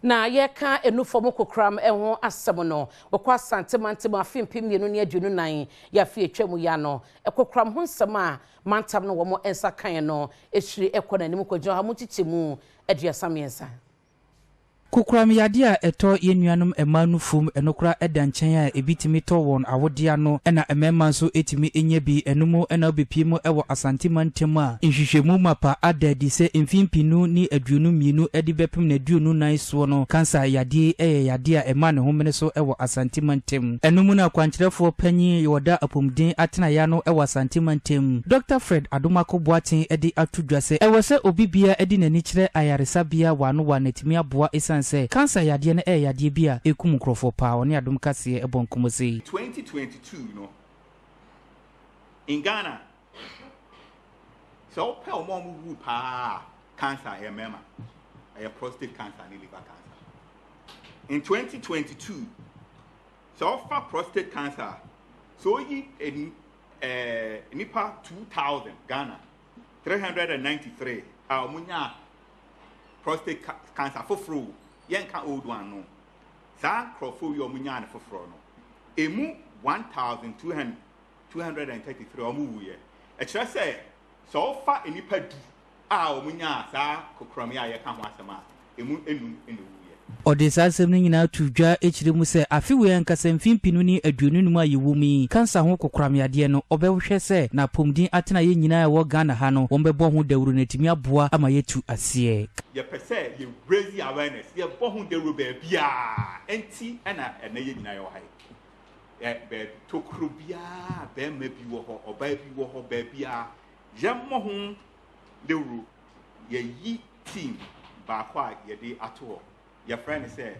Na yɛka enufo mu kokoram ho asɛm no, wɔkɔ Asante mantam afe 2024 yɛafe atwa mu ya no, kokoram ho nsɛm a mantam no wɔn nsa kan no ehyiri ɛkɔ n'anim kɔgyina 133. Kokoram yadeɛ a ɛtɔ yɛn nuanom mmaa no fam, ɛno koraa ɛda nkyɛn a ebi tumi tɔ wɔn awodeɛ ano, ɛna mmarima nso tumi nya bi. Ɛno mu ɛna wobɛpie mu ɛwɔ Asante mantam a nhwehwɛmu mapa ada adi sɛ mfeɛ 2022 de bɛpem na 24 soɔ no, kansa yadeɛ ɛyɛ yadeɛ a ɛma ne homene so ɛwɔ Asante mantam. Ɛno mu no, akwankyerɛfoɔ panyin wɔda apɔmuden atenaeɛ no ɛwɔ Asante mantam, Dr Fred Adomako Boateng, de ato dwa sɛ ɛwɔ sɛ obi bia de n'ani kyerɛ ayaresabea wɔ ano wɔ anatumi aboa, ɛsiane sɛ kansa yadeɛ no ɛyɛ yadeɛ bi a ɛkum nkurɔfoɔ paa. Ɔne Adom Kaseɛ ɛbɔ nkɔmmɔ sei. 2022 no in Ghana, sɛ wopɛ ɔmo a ɔmo wu paa cancer, ɛyɛ mmarima, ɛyɛ prostate cancer ne liver cancer. In 2022, sɛ ɔfa prostate cancer, sɛ oyi ɛni nipa 2000 Ghana 393 a ɔmo nya prostate cancer foforɔ o, yɛnka old one no, saa nkurɔfoɔ yi a ɔmo nya ne foforɔ no, emu 1233 ɔmo wuyɛ. Ɛkyerɛ sɛ sɛ ɔfa nipa 10 a ɔmo nya saa kokoram yi a yɛka ho asɛm a, emu enum na ewuyɛ. Ɔde saa asɛm no nyinaa to dwa akyerɛ mu sɛ afe wei ankasa mfe 2025 a yɛwɔ mu yi, kansa ho kokoram yadeɛ no, ɔbɛhwɛ sɛ n'apɔmuden atenaeɛ nyinaa a ɛwɔ Ghana ha no, wɔn bɛbɔ ho dawuro no atumi aboa ama yɛatu aseɛ. Yɛpɛ sɛ yɛ raise awareness, yɛbɔ ho dawuro baabiaa, nti ɛna ɛnɛ yɛ nyinaa yɛwɔ ha yi. Ɛ baabi tokuro biara, bɛrima bi wɔ hɔ, ɔbaa bi wɔ hɔ, baabiaa yɛmmɔ ho dawuro. Yɛyi team baako a yɛde ato hɔ, yɛfrɛ no sɛ